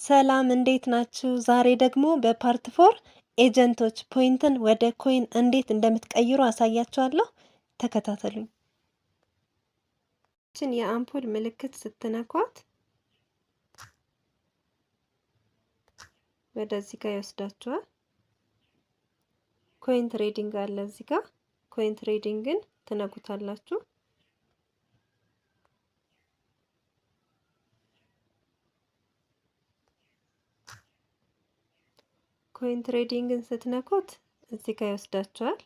ሰላም እንዴት ናችሁ? ዛሬ ደግሞ በ part 4 agent ኦች point ን ወደ coin እንዴት እንደምትቀይሩ አሳያችኋለሁ። ተከታተሉኝ። ይችን የአምፖል ምልክት ስትነኳት ወደዚህ ጋር ይወስዳችኋል። Coin trading አለ እዚህ ጋር፣ coin trading ን ትነኩታላችሁ። Coin trading ን ስትነኩት እዚህ ጋር ይወስዳችኋል።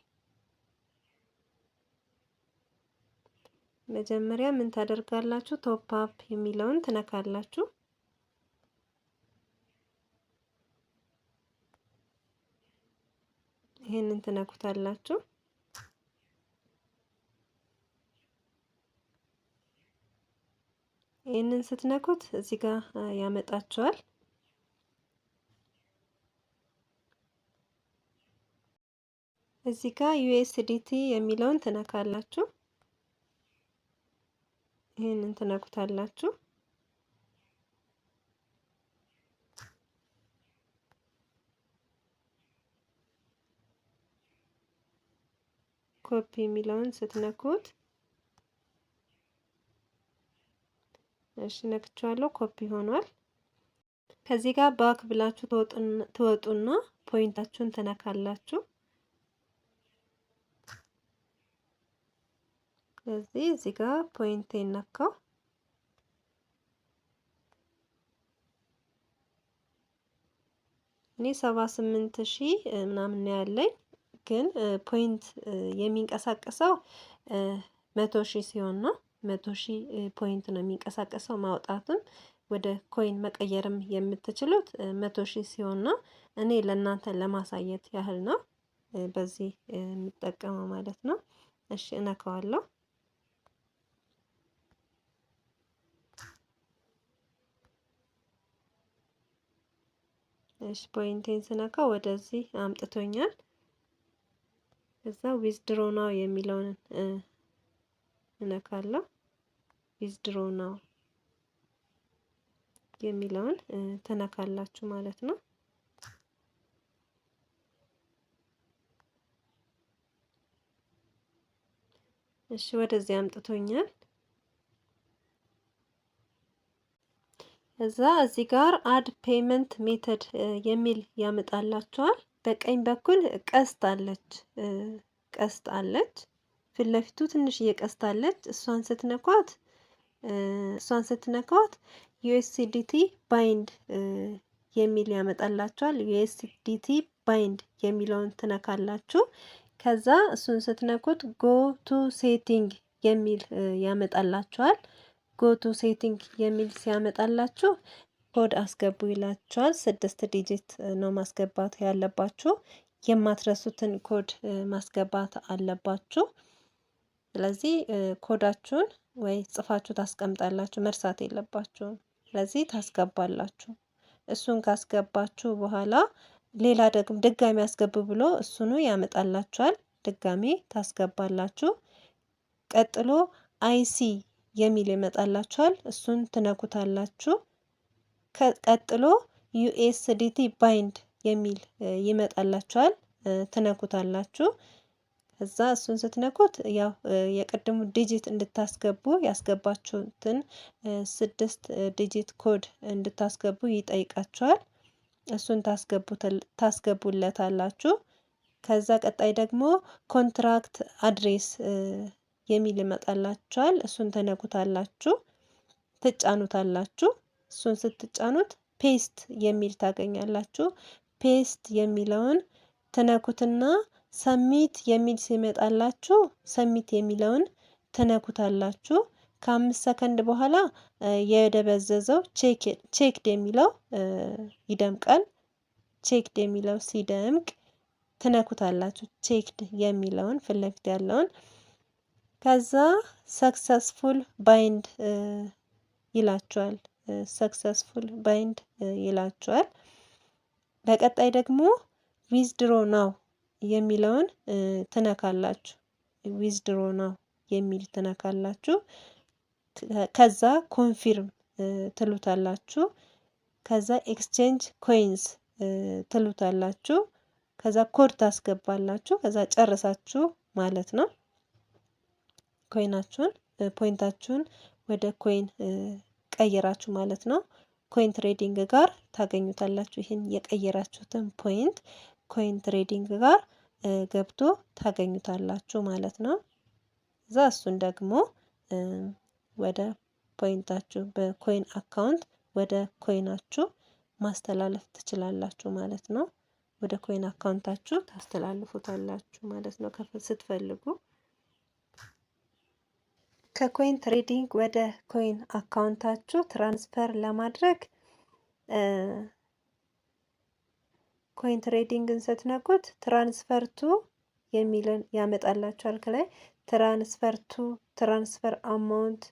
መጀመሪያ ምን ታደርጋላችሁ? Top up የሚለውን ትነካላችሁ። ይሄንን ትነኩታላችሁ። ይህንን ስትነኩት እዚህ ጋር ያመጣችኋል። እዚህ ጋር USDT የሚለውን ትነካላችሁ። ይህንን ትነኩታላችሁ። ኮፒ የሚለውን ስትነኩት፣ እሺ ነክቼዋለሁ፣ ኮፒ ሆኗል። ከዚህ ጋር back ብላችሁ ትወጡና point ኣችሁን ትነካላችሁ። ስለዚህ እዚህ ጋር point ነካው። እኔ 78,000 ምናምን ነው ያለኝ፣ ግን point የሚንቀሳቀሰው 100,000 ሲሆን ነው። 100,000 point ነው የሚንቀሳቀሰው። ማውጣትም ወደ coin መቀየርም የምትችሉት 100,000 ሲሆን ነው። እኔ ለእናንተ ለማሳየት ያህል ነው በዚህ የምጠቀመው ማለት ነው። እሺ እነካዋለሁ። እሺ point ኤን ስነካ ወደዚህ አምጥቶኛል። እዛ withdraw now የሚለውን እነካለሁ። Withdraw now የሚለውን ትነካላችሁ ማለት ነው። እሺ ወደዚህ አምጥቶኛል። እዛ እዚህ ጋር add payment method የሚል ያመጣላችኋል። በቀኝ በኩል ቀስት አለች፣ ቀስት አለች። ፊት ለፊቱ ትንሽዬ ቀስት አለች። እሷን ስትነኳት USDT bind የሚል ያመጣላችኋል። USDT bind የሚለውን ትነካላችሁ። ከዛ እሱን ስትነኩት go to setting የሚል ያመጣላችኋል። Go to setting የሚል ሲያመጣላችሁ ኮድ አስገቡ ይላችኋል። ስድስት digit ነው ማስገባት ያለባችሁ። የማትረሱትን ኮድ ማስገባት አለባችሁ። ስለዚህ ኮዳችሁን ወይ ጽፋችሁ ታስቀምጣላችሁ፣ መርሳት የለባችሁም። ስለዚህ ታስገባላችሁ። እሱን ካስገባችሁ በኋላ ሌላ ደግሞ ድጋሚ አስገቡ ብሎ እሱኑ ያመጣላችኋል። ድጋሚ ታስገባላችሁ። ቀጥሎ I see የሚል ይመጣላችኋል። እሱን ትነኩታላችሁ። ቀጥሎ USDT bind የሚል ይመጣላችኋል። ትነኩታላችሁ። ከዛ እሱን ስትነኩት ያው የቅድሙ digit እንድታስገቡ፣ ያስገባችሁትን ስድስት digit code እንድታስገቡ ይጠይቃችኋል። እሱን ታስገቡለታላችሁ። ከዛ ቀጣይ ደግሞ contract address የሚል ይመጣላችኋል። እሱን ትነኩታላችሁ፣ ትጫኑታላችሁ። እሱን ስትጫኑት paste የሚል ታገኛላችሁ። Paste የሚለውን ትነኩትና submit የሚል ሲመጣላችሁ submit የሚለውን ትነኩታላችሁ። ከ5 ሰከንድ በኋላ የደበዘዘው checked የሚለው ይደምቃል። Checked የሚለው ሲደምቅ ትነኩታላችሁ። Checked የሚለውን ፊት ለፊት ያለውን፣ ከዛ successful bind ይላችኋል። Successful bind ይላችኋል። በቀጣይ ደግሞ withdraw now የሚለውን ትነካላችሁ። Withdraw now የሚል ትነካላችሁ። ከዛ confirm ትሉታላችሁ። ከዛ exchange coins ትሉታላችሁ። ከዛ ኮድ ታስገባላችሁ። ከዛ ጨርሳችሁ ማለት ነው። Coin ኣችሁን፣ point ኣችሁን ወደ coin ቀይራችሁ ማለት ነው። Coin trading ጋር ታገኙታላችሁ። ይህን የቀየራችሁትን point coin trading ጋር ገብቶ ታገኙታላችሁ ማለት ነው። እዛ እሱን ደግሞ ወደ point ኣችሁ በ coin account ወደ coin ኣችሁ ማስተላለፍ ትችላላችሁ ማለት ነው። ወደ coin account ኣችሁ ታስተላልፉታላችሁ ማለት ነው ስትፈልጉ። ከ coin trading ወደ coin account ኣችሁ transfer ለማድረግ coin trading ን ስትነኩት transfer to የሚልን ያመጣላችኋል። ከላይ transfer to፣ transfer amount፣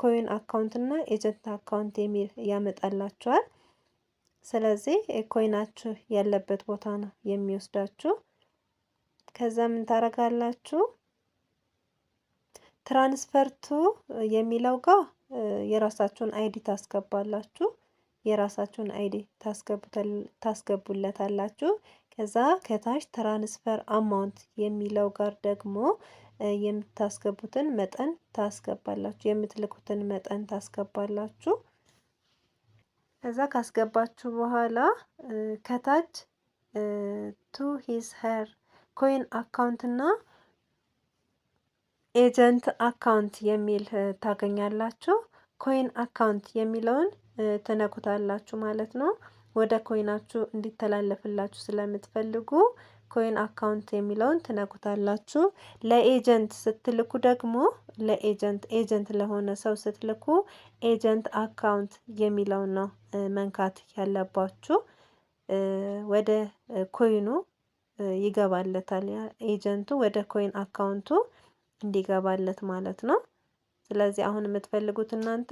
coin account እና agent account የሚል ያመጣላችኋል። ስለዚህ coin ኣችሁ ያለበት ቦታ ነው የሚወስዳችሁ። ከዛ ምን ታረጋላችሁ? Transfer to የሚለው ጋር የራሳችሁን ID ታስገባላችሁ። የራሳችሁን ID ታስገቡለታላችሁ። ከዛ ከታች transfer amount የሚለው ጋር ደግሞ የምታስገቡትን መጠን ታስገባላችሁ። የምትልኩትን መጠን ታስገባላችሁ። ከዛ ካስገባችሁ በኋላ ከታች to his her coin account እና agent account የሚል ታገኛላችሁ። Coin account የሚለውን ትነኩታላችሁ ማለት ነው። ወደ coin ኣችሁ እንዲተላለፍላችሁ ስለምትፈልጉ coin account የሚለውን ትነኩታላችሁ። ለ agent ስትልኩ ደግሞ ለ agent፣ agent ለሆነ ሰው ስትልኩ agent account የሚለውን ነው መንካት ያለባችሁ። ወደ coin ኡ ይገባለታል። Agent ኡ ወደ coin account ኡ እንዲገባለት ማለት ነው። ስለዚህ አሁን የምትፈልጉት እናንተ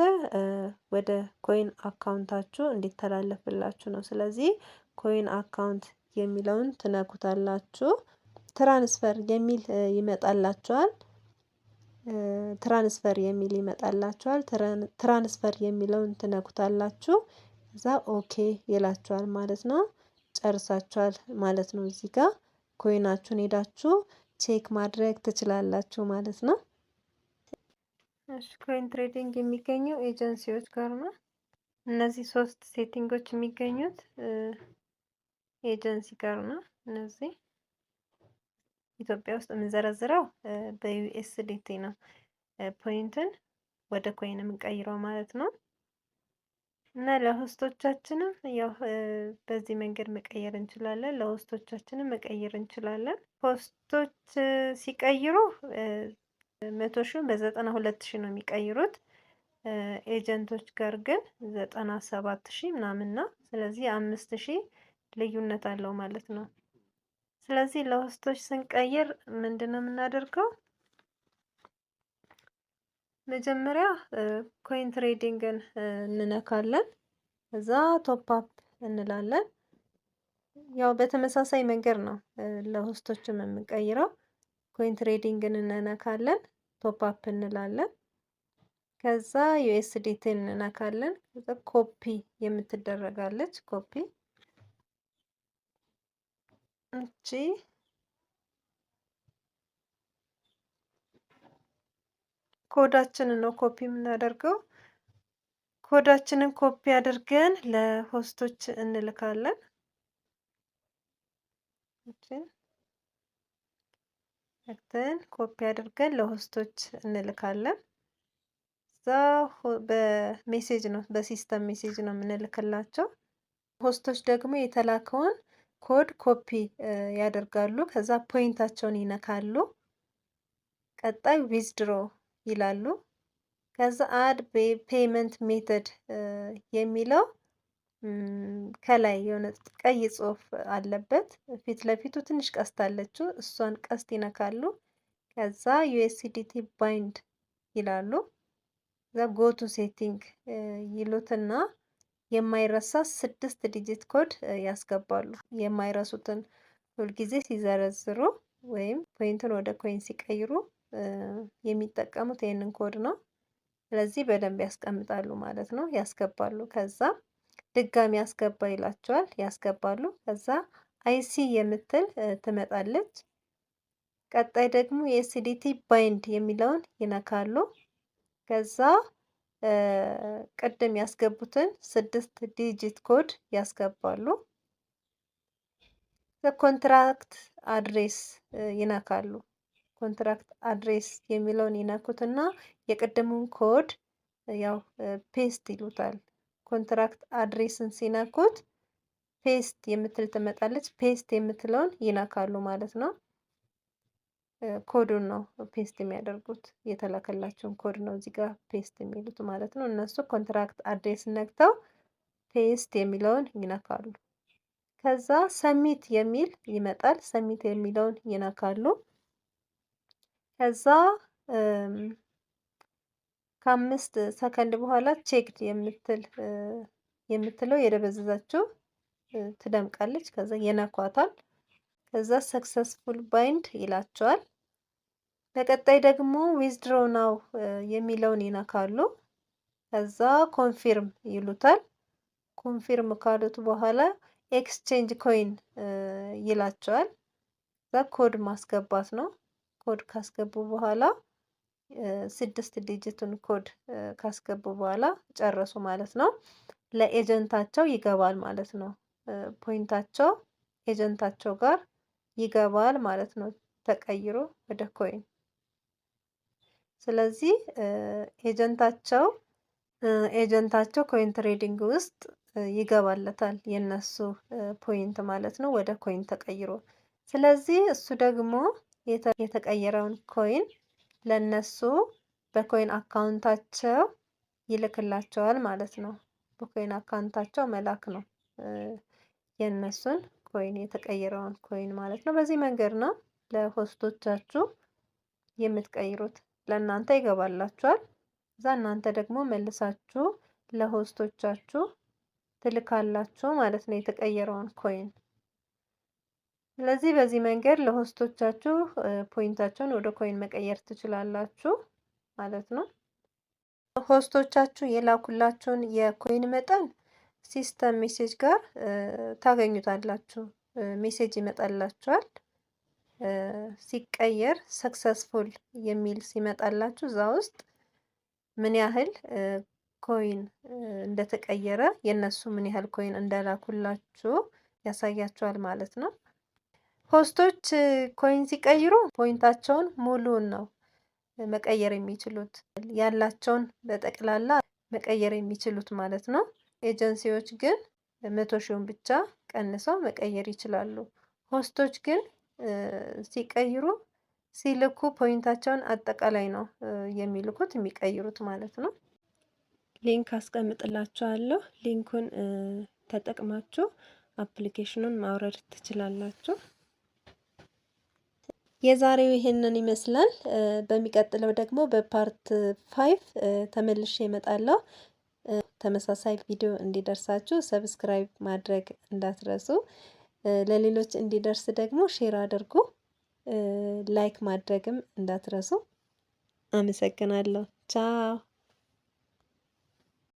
ወደ coin account ኣችሁ እንዲተላለፍላችሁ ነው። ስለዚህ coin account የሚለውን ትነኩታላችሁ። Transfer የሚል ይመጣላችኋል። Transfer የሚል ይመጣላችኋል። Transfer የሚለውን ትነኩታላችሁ። ከዛ okay ይላችኋል ማለት ነው። ጨርሳችኋል ማለት ነው። እዚህ ጋር coin ኣችሁን ሄዳችሁ check ማድረግ ትችላላችሁ ማለት ነው። እሺ፣ coin trading የሚገኘው ኤጀንሲዎች ጋር ነው። እነዚህ ሶስት setting ኦች የሚገኙት ኤጀንሲ ጋር ነው። እነዚህ ኢትዮጵያ ውስጥ የምንዘረዝረው በ USDT ነው። Point ን ወደ coin የምንቀይረው ማለት ነው። እና ለ host ኦቻችንም ያው በዚህ መንገድ መቀየር እንችላለን። ለ host ኦቻችንም መቀየር እንችላለን። Host ኦች ሲቀይሩ 100,000 በ92,000 ነው የሚቀይሩት። Agent ኦች ጋር ግን 97,000 ምናምን ነው። ስለዚህ 5,000 ልዩነት አለው ማለት ነው። ስለዚህ ለ host ኦች ስንቀይር ምንድን ነው የምናደርገው? መጀመሪያ coin trading ን እንነካለን። እዛ top up እንላለን። ያው በተመሳሳይ መንገድ ነው ለ host ኦችም የምንቀይረው። Coin trading ን እንነካለን፣ top up እንላለን። ከዛ USDT ን እንነካለን። ከዛ ኮፒ የምትደረጋለች ኮፒ እቺ ኮዳችንን ነው ኮፒ የምናደርገው። ኮዳችንን ኮፒ አድርገን ለ host ኦች እንልካለን። እቺን ነክተን ኮፒ አድርገን ለ host ኦች እንልካለን። እዛ በ message ነው፣ በ system message ነው የምንልክላቸው። Host ኦች ደግሞ የተላከውን code copy ያደርጋሉ። ከዛ point ኣቸውን ይነካሉ። ቀጣይ withdraw ይላሉ። ከዛ add payment method የሚለው ከላይ የሆነ ቀይ ጽሑፍ አለበት። ፊት ለፊቱ ትንሽ ቀስት አለችው። እሷን ቀስት ይነካሉ። ከዛ USDT bind ይላሉ። ከዛ go to setting ይሉትና የማይረሳ ስድስት digit code ያስገባሉ። የማይረሱትን ሁልጊዜ ሲዘረዝሩ ወይም point ን ወደ coin ሲቀይሩ የሚጠቀሙት ይህንን ኮድ ነው። ስለዚህ በደንብ ያስቀምጣሉ ማለት ነው፣ ያስገባሉ። ከዛ ድጋሚ ያስገባ ይላቸዋል። ያስገባሉ። ከዛ I see የምትል ትመጣለች። ቀጣይ ደግሞ USDT bind የሚለውን ይነካሉ። ከዛ ቅድም ያስገቡትን 6 digit code ያስገባሉ። Contract address ይነካሉ። Contract address የሚለውን ይነኩትና የቅድሙን ኮድ ያው paste ይሉታል። Contract address ን ሲነኩት paste የምትል ትመጣለች። Paste የምትለውን ይነካሉ ማለት ነው። ኮዱን ነው paste የሚያደርጉት፣ የተላከላቸውን ኮድ ነው እዚህ ጋር paste የሚሉት ማለት ነው። እነሱ contract address ነክተው paste የሚለውን ይነካሉ። ከዛ submit የሚል ይመጣል። Submit የሚለውን ይነካሉ። ከዛ ከ5 ሰከንድ በኋላ checked የምትለው የደበዘዘችው ትደምቃለች። ከዛ ይነኳታል። ከዛ successful bind ይላቸዋል። በቀጣይ ደግሞ withdraw now የሚለውን ይነካሉ። ከዛ confirm ይሉታል። Confirm ካሉት በኋላ exchange coin ይላቸዋል። ከዛ ኮድ ማስገባት ነው። ኮድ ካስገቡ በኋላ፣ 6 digit ኡን ኮድ ካስገቡ በኋላ ጨረሱ ማለት ነው። ለ agent ኣቸው ይገባል ማለት ነው። Point ኣቸው agent ኣቸው ጋር ይገባል ማለት ነው፣ ተቀይሮ ወደ coin። ስለዚህ agent ኣቸው coin trading ውስጥ ይገባለታል የነሱ point ማለት ነው፣ ወደ coin ተቀይሮ። ስለዚህ እሱ ደግሞ የተቀየረውን coin ለነሱ በ coin account ኣቸው ይልክላቸዋል ማለት ነው። በ coin account ኣቸው መላክ ነው የእነሱን coin፣ የተቀየረውን coin ማለት ነው። በዚህ መንገድ ነው ለ host ኦቻችሁ የምትቀይሩት። ለእናንተ ይገባላችኋል። እዛ እናንተ ደግሞ መልሳችሁ ለ host ኦቻችሁ ትልካላችሁ ማለት ነው የተቀየረውን coin። ስለዚህ በዚህ መንገድ ለ host ኦቻችሁ point ኣቸውን ወደ coin መቀየር ትችላላችሁ ማለት ነው። Host ኦቻችሁ የላኩላችሁን የ coin መጠን system message ጋር ታገኙታላችሁ። Message ይመጣላችኋል። ሲቀየር successful የሚል ሲመጣላችሁ እዛ ውስጥ ምን ያህል coin እንደተቀየረ፣ የእነሱ ምን ያህል coin እንደላኩላችሁ ያሳያችኋል ማለት ነው። Host ኦች coin ሲቀይሩ point ኣቸውን ሙሉውን ነው መቀየር የሚችሉት፣ ያላቸውን በጠቅላላ መቀየር የሚችሉት ማለት ነው። ኤጀንሲዎች ግን 100,000ውን ብቻ ቀንሰው መቀየር ይችላሉ። Host ኦች ግን ሲቀይሩ፣ ሲልኩ point ኣቸውን አጠቃላይ ነው የሚልኩት፣ የሚቀይሩት ማለት ነው። Link አስቀምጥላችኋለሁ። Link ኡን ተጠቅማችሁ application ኑን ማውረድ ትችላላችሁ። የዛሬው ይሄንን ይመስላል። በሚቀጥለው ደግሞ በ part 5 ተመልሼ እመጣለሁ። ተመሳሳይ ቪዲዮ እንዲደርሳችሁ subscribe ማድረግ እንዳትረሱ። ለሌሎች እንዲደርስ ደግሞ share አድርጉ። Like ማድረግም እንዳትረሱ። አመሰግናለሁ። ቻው።